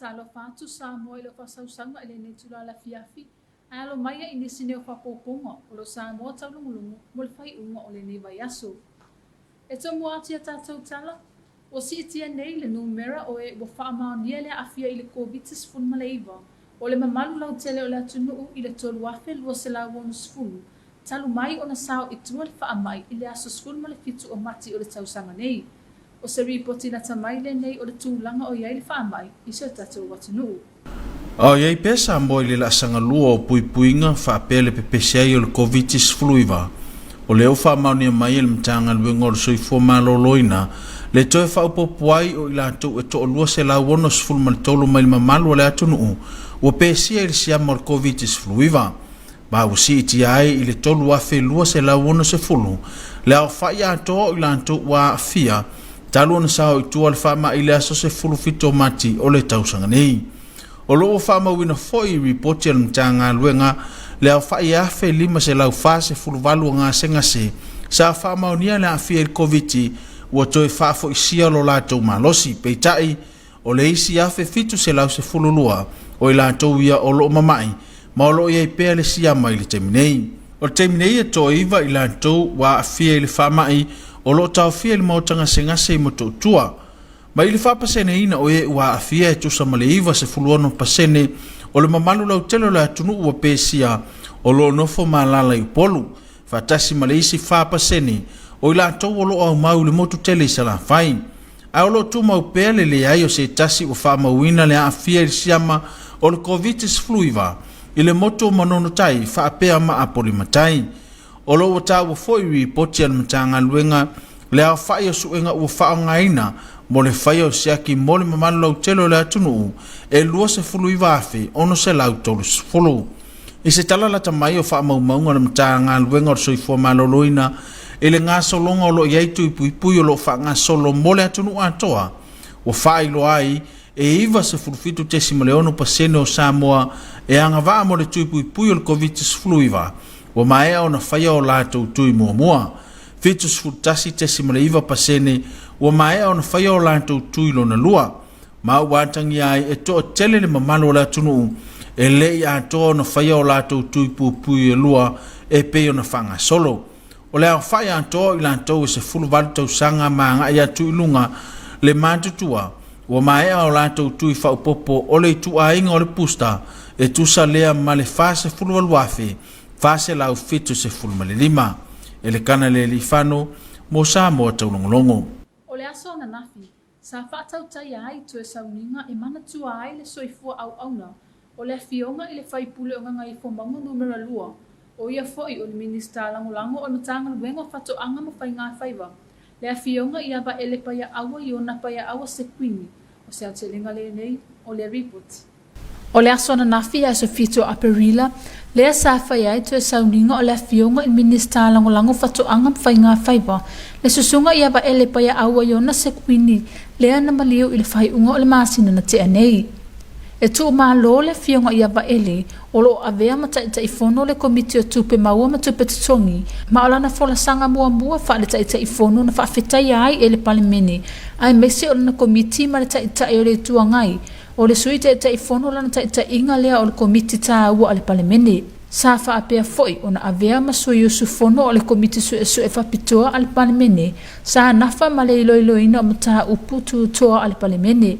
Faatalofa atu Samoa i lau faasausauga i lenei itula o le afiafi, ae alo mai ai i nisi nei o faaopoopoga o lo Samoa taulogologo mo le faaiuga o lenei vaiaso. E tomua atu i a tatou tala, ua siitia nei le numera o e ua faamaonia le aafia i le Koviti-19 o le mamalu lautele o le atunuu i le 3,260, talu mai ona sao i tua le faamai i le aso 17 o Mati o le tausaga nei. O se ripoti lata mai lenei o le tulaga o i ai le faamai i si o tatou atunuu. A o i ai pea Samoa i le laasaga lua o puipuiga faapea le pepesi ai o le Koviti-19, o lea ua faamaonia mai e le Matagaluega o le Soifua Maloloina le toe faaopoopo ai o i latou e toa-263 mai le mamalu o le atunuu ua pesia i le siama o le Koviti-19, ma ua siitia ai i le 3,260 le aofai atoa o i latou ua aafia talu ona sao i tua le faamai i le aso 17 o Mati o le tausaga nei. O lo o ua faamauina foi i ripoti a le Matagaluega le aofai e 1,548 o gasegase sa faamaonia le aafia i le Koviti ua toe faafoisia lo latou malosi. Peitai, o le isi 1,712 o i latou ia o lo o mamai ma o lo o i ai pea le siama i le taimi nei. O le taimi nei e toaiva i latou ua aafia i le faamai o lo o taofia i le maota gasegase i Motootua. Mai le faapaseneina o e ua aafia e tusa ma le 96% o le mamalu lautele o le atunuu ua pesia o lo o nofo ma alaala i Upolu, faatasi ma le isi 4% o i latou o lo o aumau i le motu tele i Salafai. Ae o lo o tumau pea le leai o se tasi ua faamauina le aafia i le siama o le Koviti-19 i le motu o Manono Tai faapea ma Apolima Tai. O lo o ua taua foi i ripoti a le Matagaluega le aofai o suega ua faaaogaina mo le faia o siaki mo le mamalu lautele o le atunuu e 29,630. I se tala lata mai o faamaumauga a le Matagaluega o le Soifua Maloloina i le gasologa o lo o i ai tui puipui o lo o faagasolo mo le atunuu atoa, ua faailoa ai e 97.6% o Samoa e agavaa mo le tui puipui o le Koviti-19 ua maea ona faia o latou tui muamua. 71.9% ua maea ona faia o latou tui lona lua, ma ua atagia ai e toatele le mamalu o le atunuu e le i atoa ona faia o latou tui puipui e lua e pei ona faagasolo. O le aofai atoa o i latou e 18 tausaga ma agai atu i luga le matutua ua maea o latou tui faaopoopo o le ituaiga o le booster e tusa lea ma le 48,475. Elekana Lealiifano mo Samoa Taulogologo. O le aso ananafi, sa faatautaia ai toe sauniga e manatua ai le soifua auauna o le Afioga i le Faipule o Gagaifomauga Numera 2, o ia foi o le Minisita Lagolago o le Matagaluega o Faatoaga ma Faigafaiva, le Afioga ia Vaele Paiaaua Iona Paiaaua Sekuini. O se aotelega lenei o le ripoti. O le aso ananafi, aso 7 o Aperila, lea sa fai ai toe sauniga o le Afioga i le Minisita Lagolago o Faatoaga ma Faigafaiva, le Susuga ia Vaele Paiaaua Iona Sekuini, lea na maliu i le faaiuga o le masina na tea nei. E tuumalo le Afioga ia Vaele, o lo o avea ma Taitaifono o le Komiti o Tupe Maua ma Tupe Totogi, ma o lana folasaga muamua faale-Taitaifono na faafetaia ai e le Palemene, aemaise o lana Komiti ma le Taitai o le Itu Agai, o le Sui Taitaifono lana taitaiga lea o le Komiti taua a le Palemene. Sa faapea foi ona avea ma sui usufono o le Komiti Suesue Faapitoa a le Palemene, sa nafa ma le iloiloina o mataupu tutoa a le Palemene.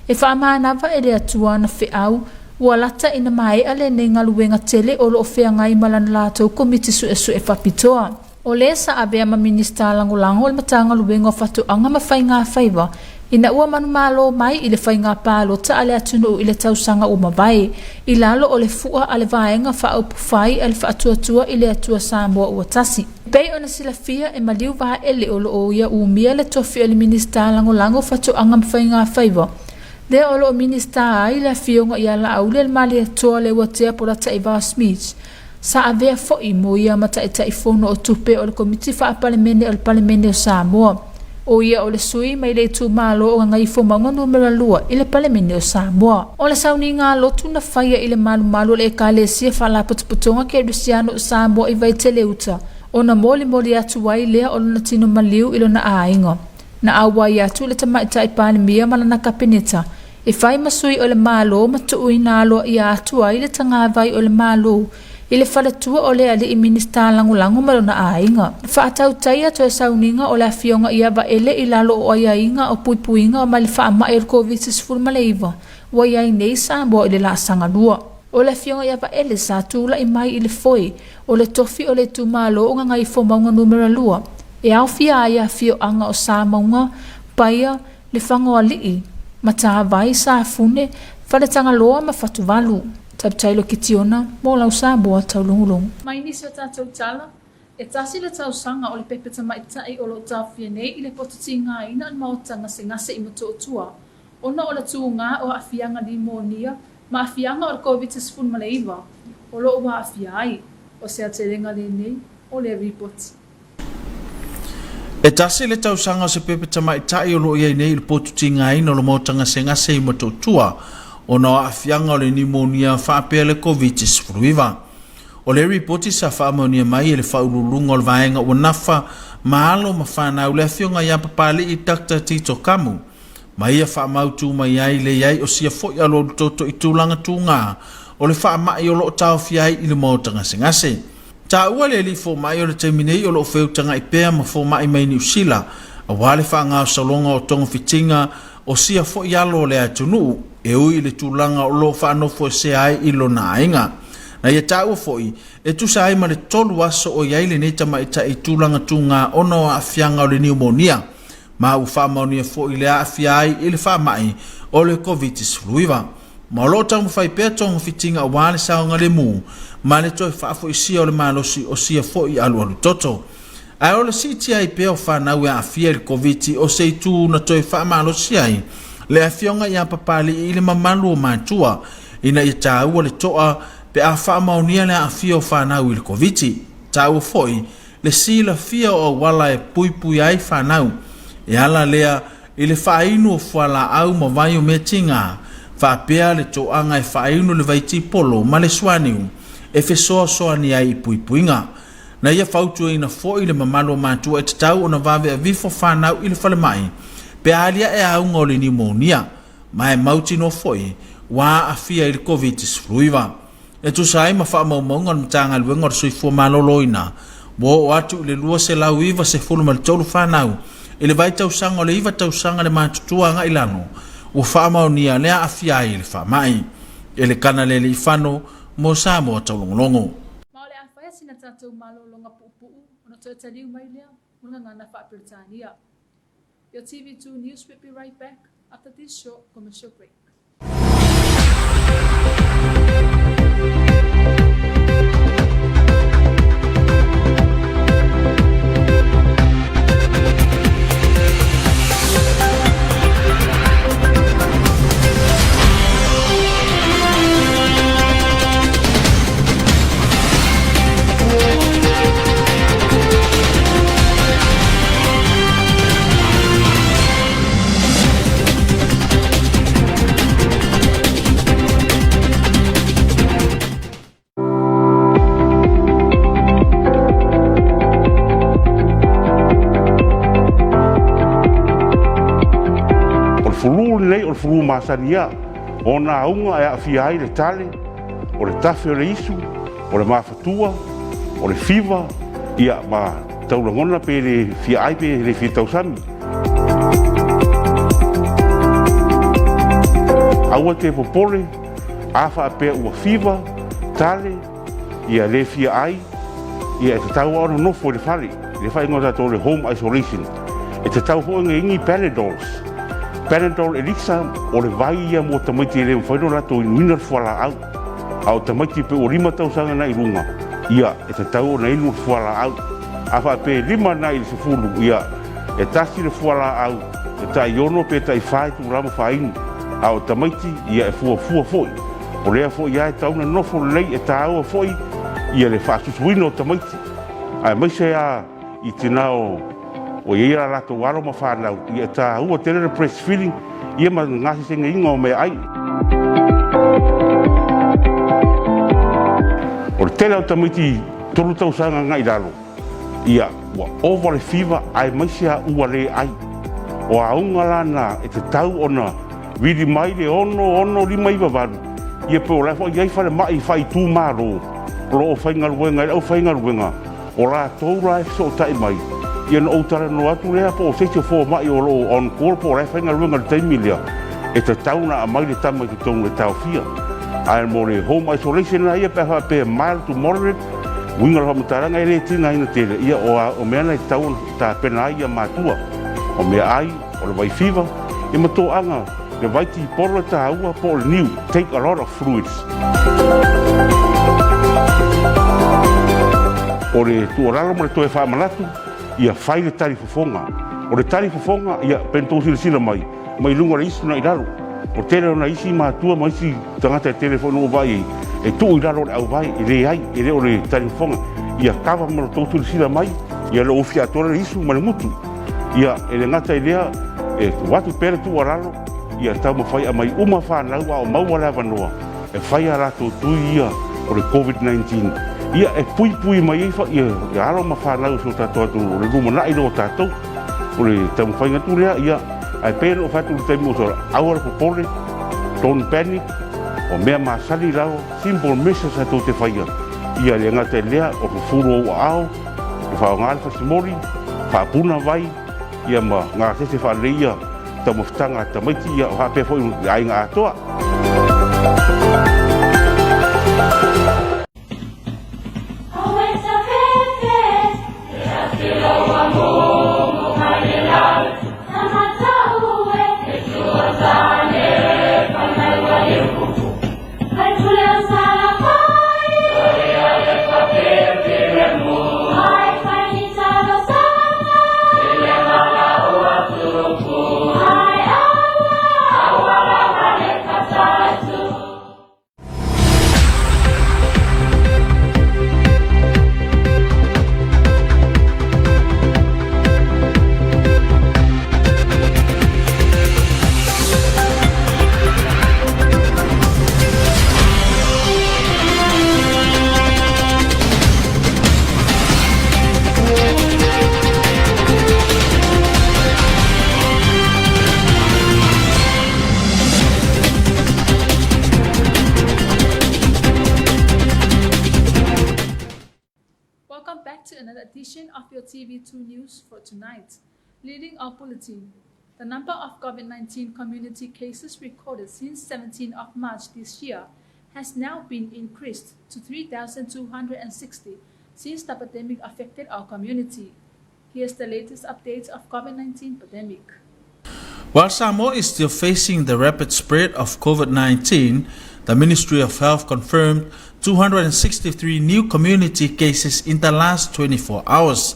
E faamanava e le Atua ana feau, ua lata ina maea lenei galuega tele o lo o feagai ma lana latou Komiti Suesue Faapitoa. O lē sa avea ma Minisita Lagolago o le Matagaluega o Fatoaga ma Faigafaiva ina ua manumalo mai i le faiga palota a le atunuu i le tausaga ua mavae, i lalo o le fua a le Vaega Faaupufai a le Faatuatua i le Atua Samoa Ua Tasi. E pei ona silafia e maliu Vaele o lo o ia umia le tofi o le Minisita Lagolago o Fatoaga ma Faigafaiva, lea o lo o Minisita ai le Afioga ia Laauli-a-le-Malietoa Leuatea Polataivao Smith, Sa avea foi mo ia ma Taitaifono o Tupe o le Komiti Faa-Palemene o le Palemene o Samoa. O ia o le sui mai le itumalo o Gagaifomauga Numera 2 i le Palemene o Samoa. O le sauniga lotu na faia i le malumalu o le Ekalesia Faalapotopotoga Kerisiano o Samoa i Vaitele Uta, ona molimoli atu ai lea o lona tino maliu i lona aiga. Na auai atu le Tamaitai Palemia ma lana Kapeneta. E fai ma sui o le Malo ma tuuina aloaia atu ai le tagavai o le Malo i le faletua o le alii Minisita Lagolago ma lona aiga. Na faatautaia toe sauniga o le Afioga ia Vaele i lalo o aiaiga o puipuiga mai le faamai o le Koviti-19 ua i ai nei Samoa i le laasaga lua. O le Afioga ia Vaele sa tulai mai i le foe o le tofi o le itumalo o Gagaifomauga Numera 2 e aofia ai afioaga o Samauga, Paia, Lefagoalii, Matavai, Safune, Faletagaloa ma Fatuvalu. Tautailo Kitiona mo lau Samoa taulogologo. Mai nisi o tatou tala, e tasi le tausaga o le pepe tamaitai o lo o taofia nei i le poto tigaina o le maota gasegase i Motootua ona o le tuga o aafiaga nimonia ma aafiaga o le Koviti-19 o lo o ua aafia ai. O se aotelega lenei o le ripoti. E tasi le tausaga o se pepe tamaitai o lo o i ai nei i le potu tigaina o le maota gasegase i Motootua ona o aafiaga o le nimonia faapea le Koviti-19. O le ripoti sa faamaonia mai e le faauluuluga o le vaega ua nafa ma alo ma fanau le afioga ia Papali'i Doctor Tito Kamu ma ia faamautu mai ai le i ai o sia foi alualutoto i tulaga tuga o le faamai o lo o taofia ai i le maota gasegase. Taua le alii fomai o le taimi nei o lo o feutagai pea ma fomai mai Niu Sila aua le faagaosaloga o togafitiga o sia foi alo o le atunuu e ui i le tulaga o lo o faanofoesea ai i lona aiga. Na ia taua foi e tusa ai ma le 3 aso o i ai lenei tamaitai i tulaga tuga ona o aafiaga o le niumonia ma ua faamaonia foi le aafia ai i le faamai o le Koviti-19. Ma o lo o taumafai pea togafitiga aua le saogalemu ma le toe faafoisia o le malosi o sia foi alualu toto. Ae o le siitia ai pea o fanau e aafia i le Koviti o se itu na toe faamalosi ai le afioga ia Papali'i i le mamalu o matua ina ia taua le to'a pe a faamaonia le aafia o fanau i le Koviti. Taua foi le silafia o auala e puipui ai fanau. E ala lea i le faainu o fualaau ma vai o meatiga, faapea le toaga e faainu le vaitipolo ma le suaniu e fesoasoani ai i puipuiga. Na ia fautuaina foi le mamalu o matua e tatau ona vave avifo fanau i le falemai pe a aliae auga o le niumonia, ma e mautinoa foi ua aafia i le Koviti-19. E tusa ai ma faamaumauga a le Matagaluega o le Soifua Maloloina, ua oo atu i le 293 fanau i le vaitausaga o le 9 tausaga le matutua agai lalo ua faamaonia le aafia ai i le faamai. E le Kanaleleifano mo Samoa Taulogologo. Ma o le a fai a sina tatou malologa puupuu ona toe taliu mai lea mo le gagana faa-Peretania. Your TV2 News will be right back after this short commercial break. O le fulu lenei o le fulu masani a o nā auga e aafia ai le tale, o le tafe o le isu, o le mafatua, o le fiva, ia ma taulagona pe le fia ai pe le fia tausami. Aua te popole, a faapea ua fiva, tale, ia le fia ai, ia e tatau lava ona nofo i le fale, le faaigoa tatou le home isolation. E tatau foi ona ini Panadols. Panadol Elixir, o le vai ia mo tamaiti e le mafai ona latou inuina le fualaau. A o tamaiti pe ua 5 tausaga na i luga, ia, e tatau ona inu le fualaau. A faapea e 5 na i le 10, ia, e tasi le fualaau, e tai 6 pe tai 4 itula ma faainu. A o tamaiti, ia, e fuafua foi. O lea foi lava e tatau ona nofo lelei, e taua foi ia le faasusuina o tamaiti, aemaise lava i tina o o i ai a latou alo ma fanau, ia e taua tele le breastfeeding ia ma le gasesegaiga o meaai. O le tele o tamaiti 3 tausaga agai i lalo, ia ua ova le fiva aemaise lava ua le ai. O auga la na e tatau ona Vili mai le 6 6 5 9 8, ia pe o la e foi i ai falemai faaitumalo o lo o faigaluega ai le aufaigaluega, o latou la e fesootai mai, ia ona ou talanoa atu lea po o se isi o fomai o lo o on call po o la e faigaluega i le taimi lea, e tatau ona aumai le tama i totonu e taofia. Ae mo le home isolation la ia pe a faapea e mild to moderate, uiga o le faamatalaga e le tigaina tele, ia o mea na e tatau ona tapena ai ia matua, o meaai, o le vai fiva, ia ma toaga le vai tipolo e taua po o le niu, take a lot of fluids. O le tuualalo ma le toe faamanatu, ia fai le tali fofoga. O le tali fofoga, ia, pe na tou silasila mai, mai luga o le isu na i lalo. O tele o nai isi matua ma isi tagata e tele foi na ou vaai ai, e tuu i lalo o le auvae, e leai, e le o le tali fofoga. Ia kava ma lo tou silasila mai, ia le ofi atoa le isu ma le gutu. Ia, e le gata i lea, e tuu atu pea le tuualalo, ia taumafai aumai uma fanau a o maua le avanoa e fai a latou tui ia o le Covid-19, ia e puipui mai ai ia alo ma fanau o si o tatou atunuu, o le lumanai lea o tatou. O le taumafaiga atu lea, ia, ae pei ona ou fai atu i le taimi ua sola, aua le popole, don't panic, o mea masani lava, simple measures a tou te faia, ia le gata i lea, o fufulu ou aao, e faaaoga le fasimoli, faapuna vai, ia ma gasese faalelei ia taumafataga a tamaiti, ia faapea foi i aiga atoa. Welcome back to another edition of your TV2 News for tonight. Leading our bulletin, the number of COVID-19 community cases recorded since 17 of March this year has now been increased to 3,260 since the pandemic affected our community. Here's the latest update of COVID-19 pandemic. While Samoa is still facing the rapid spread of COVID-19, the Ministry of Health confirmed 263 new community cases in the last 24 hours.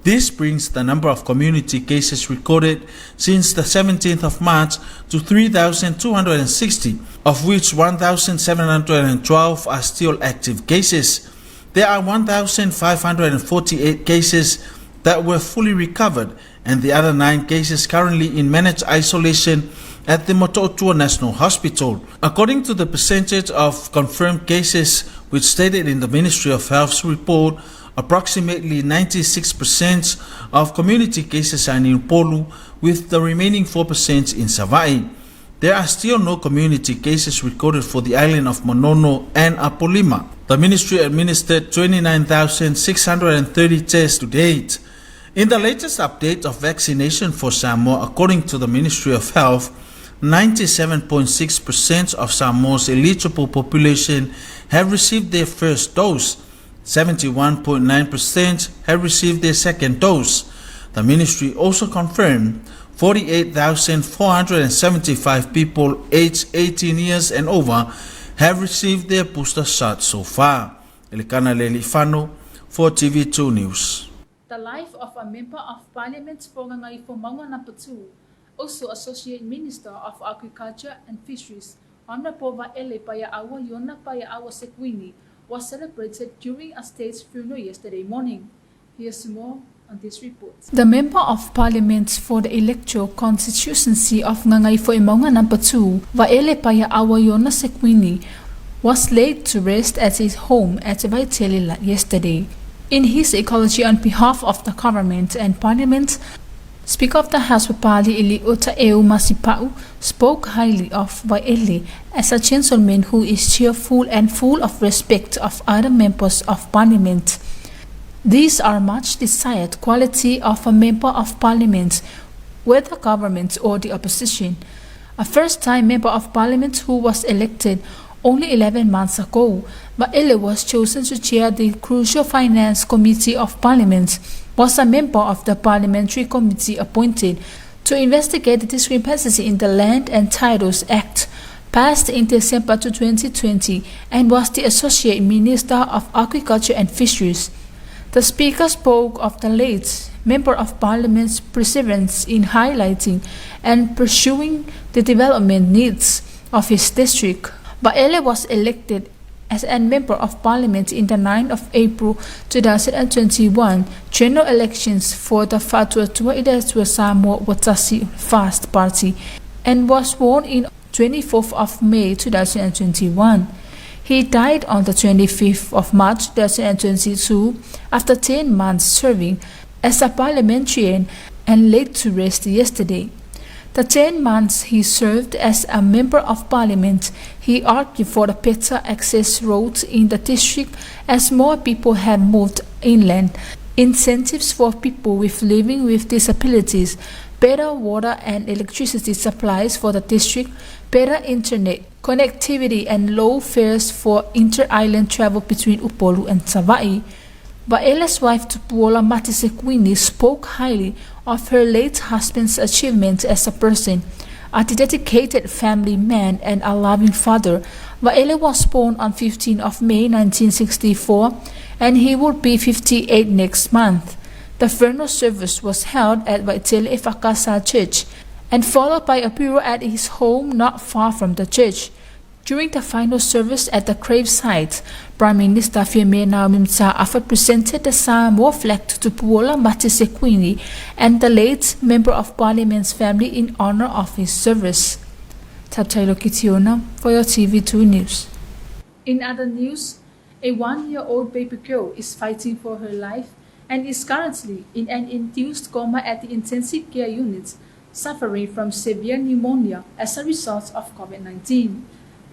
This brings the number of community cases recorded since the 17th of March to 3,260, of which 1,712 are still active cases. There are 1,548 cases that were fully recovered and the other 9 cases currently in managed isolation at the Motootua National Hospital. According to the percentage of confirmed cases which stated in the Ministry of Health's report, approximately 96% of community cases are in Upolu, with the remaining 4% in Savai'i. There are still no community cases recorded for the island of Manono and Apolima. The ministry administered 29,630 tests to date. In the latest update of vaccination for Samoa, according to the Ministry of Health, 97.6% of Samoa's eligible population have received their first dose. 71.9% have received their second dose. The ministry also confirmed 48,475 people aged 18 years and over have received their booster shot so far. Elikana Lelifano for TV2 News. The life of a member of Parliament for Gagaifomauga Number 2, also Associate Minister of Agriculture and Fisheries, Honorable Vaele Paia'aua Iona Paia'aua Sekuini, was celebrated during a state funeral yesterday morning. Here's more on this report. The Member of Parliament for the electoral constituency of Gagaifomauga Number 2, Vaele Paia'aua Iona Sekuini, was laid to rest at his home at Vaitele yesterday. In his ecology on behalf of the government and parliament, Speaker of the House Papali'i Taeu Masipa'u spoke highly of Vaele as a gentleman who is cheerful and full of respect of other members of parliament. These are much desired quality of a member of parliament, whether government or the opposition. A first-time member of parliament who was elected only 11 months ago, Vaele was chosen to chair the crucial Finance Committee of Parliament, was a member of the Parliamentary Committee appointed to investigate the discrepancies in the Land and Titles Act passed in December 2020, and was the Associate Minister of Agriculture and Fisheries. The Speaker spoke of the late Member of Parliament's perseverance in highlighting and pursuing the development needs of his district. Vaele was elected as a Member of Parliament in the 9th of April 2021 general elections for the Faatuatua i le Atua Samoa Ua Tasi Fast Party and was sworn in 24th of May 2021. He died on the 25th of March 2022 after 10 months serving as a parliamentarian and laid to rest yesterday. The 10 months he served as a member of parliament, he argued for the better access roads in the district as more people have moved inland, incentives for people with living with disabilities, better water and electricity supplies for the district, better internet connectivity and low fares for inter-island travel between Upolu and Savaii. Vaele's wife Tupuola Matisekuini spoke highly of her late husband's achievements as a person, a dedicated family man and a loving father. Vaele was born on 15 of May 1964 and he will be 58 next month. The funeral service was held at Vaitele Efakasa Church and followed by a burial at his home not far from the church. During the final service at the gravesite, Prime Minister Fiame Naomi Mata'afa presented the Samoa flag to Tupuola Matisekuini and the late Member of Parliament's family in honor of his service. Taptailo Kitiona for your TV2 News. In other news, a 1-year-old baby girl is fighting for her life and is currently in an induced coma at the intensive care unit, suffering from severe pneumonia as a result of COVID-19.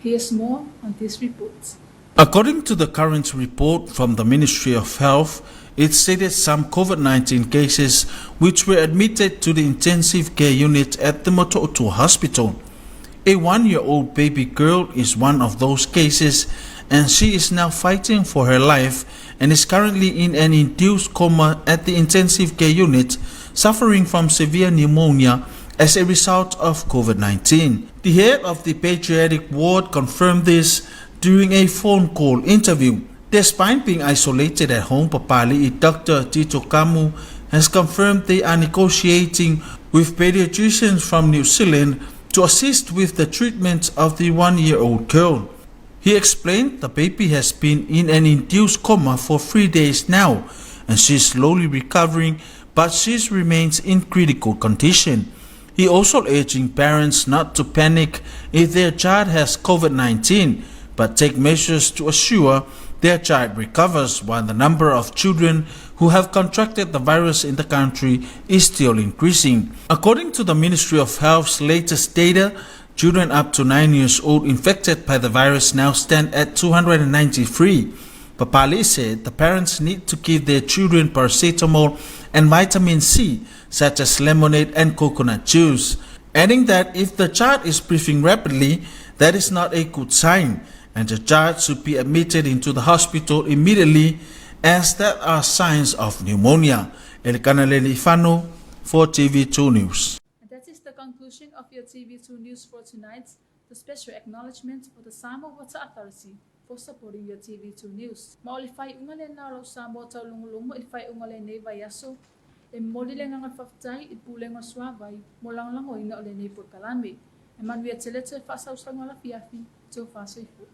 Here's more on this report. According to the current report from the Ministry of Health, it stated some COVID-19 cases which were admitted to the intensive care unit at the Motootua Hospital. A 1-year-old baby girl is one of those cases, and she is now fighting for her life and is currently in an induced coma at the intensive care unit, suffering from severe pneumonia as a result of COVID-19. The head of the pediatric ward confirmed this during a phone call interview. Despite being isolated at home, Papali'i Dr. Tito Kamu has confirmed they are negotiating with pediatricians from New Zealand to assist with the treatment of the 1-year-old girl. He explained the baby has been in an induced coma for 3 days now and she is slowly recovering, but she remains in critical condition. He also urging parents not to panic if their child has COVID-19, but take measures to assure their child recovers while the number of children who have contracted the virus in the country is still increasing. According to the Ministry of Health's latest data, children up to 9 years old infected by the virus now stand at 293. Papali said the parents need to give their children paracetamol and vitamin C, such as lemonade and coconut juice, adding that if the child is breathing rapidly, that is not a good sign, and the child should be admitted into the hospital immediately, as that are signs of pneumonia. Elkanah Lealifano for TV2 News. And that is the conclusion of your TV2 News for tonight. The special acknowledgement for the Samoa Water Authority for supporting your TV2 News. Ma o le faaiuga lena o lau Samoa taulogologo i le faaiuga o lenei vaiaso. E momoli le agaga faafetai i le Pulega o le Suavai mo lagolagoina o lenei polokalame. E manuia tele toe faasausaga o le afiafi, tau faasoifua.